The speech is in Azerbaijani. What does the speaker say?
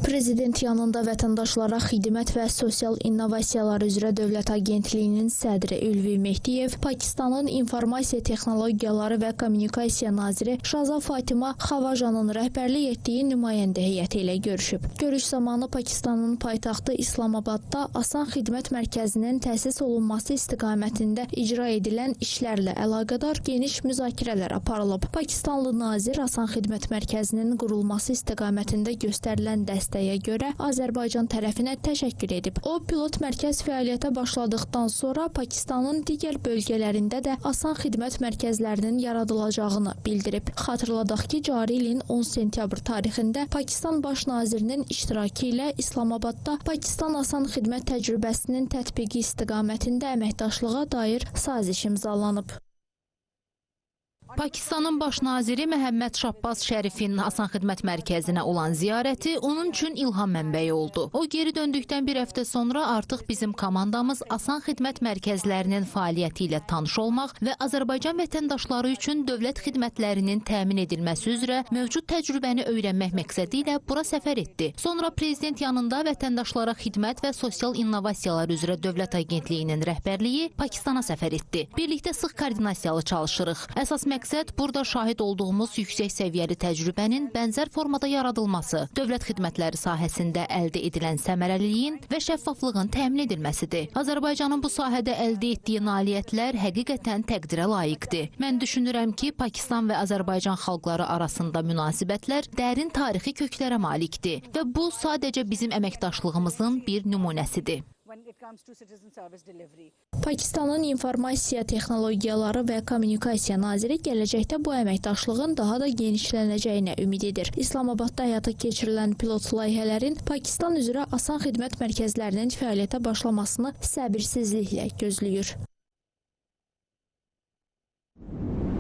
Prezident yanında vətəndaşlara xidmət və sosial innovasiyalar üzrə Dövlət Agentliyinin sədri Ülvi Mehdiyev, Pakistanın İnformasiya Texnologiyaları və Kommunikasiya naziri Şaza Fatima Xavajanın rəhbərlik etdiyi nümayəndə heyəti ilə görüşüb. Görüş zamanı Pakistanın paytaxtı İslamabadda Asan Xidmət Mərkəzinin təsis olunması istiqamətində icra edilən işlərlə əlaqədar geniş müzakirələr aparılıb. Pakistanlı nazir Asan Xidmət Mərkəzinin qurulması istiqamətində göstərilən dəstəyə görə Azərbaycan tərəfinə təşəkkür edib. O, pilot mərkəz fəaliyyətə başladıqdan sonra Pakistanın digər bölgələrində də asan xidmət mərkəzlərinin yaradılacağını bildirib. Xatırladaq ki, cari ilin 10 sentyabr tarixində Pakistan Baş nazirinin iştirakı ilə İslamabadda Pakistan asan xidmət təcrübəsinin tətbiqi istiqamətində əməkdaşlığa dair saziş imzalanıb. Pakistanın baş naziri Məhəmməd Şahbaz Şərifin Asan Xidmət Mərkəzinə olan ziyarəti onun üçün ilham mənbəyi oldu. O geri döndükdən bir həftə sonra artıq bizim komandamız Asan Xidmət Mərkəzlərinin fəaliyyəti ilə tanış olmaq və Azərbaycan vətəndaşları üçün dövlət xidmətlərinin təmin edilməsi üzrə mövcud təcrübəni öyrənmək məqsədi ilə bura səfər etdi. Sonra prezident yanında vətəndaşlara xidmət və sosial innovasiyalar üzrə Dövlət Agentliyinin rəhbərliyi Pakistana səfər etdi. Birlikdə sıx koordinasiyalı çalışırıq. Əsas məqsəd burada şahid olduğumuz yüksək səviyyəli təcrübənin bənzər formada yaradılması, dövlət xidmətləri sahəsində əldə edilən səmərəliliyin və şəffaflığın təmin edilməsidir. Azərbaycanın bu sahədə əldə etdiyi nailiyyətlər həqiqətən təqdirə layiqdir. Mən düşünürəm ki, Pakistan və Azərbaycan xalqları arasında münasibətlər dərin tarixi köklərə malikdir və bu sadəcə bizim əməkdaşlığımızın bir nümunəsidir. Pakistanın İnformasiya Texnologiyaları və Kommunikasiya naziri gələcəkdə bu əməkdaşlığın daha da genişlənəcəyinə ümid edir. İslamabadda həyata keçirilən pilot layihələrin Pakistan üzrə asan xidmət mərkəzlərinin fəaliyyətə başlamasını səbirsizliklə gözləyir.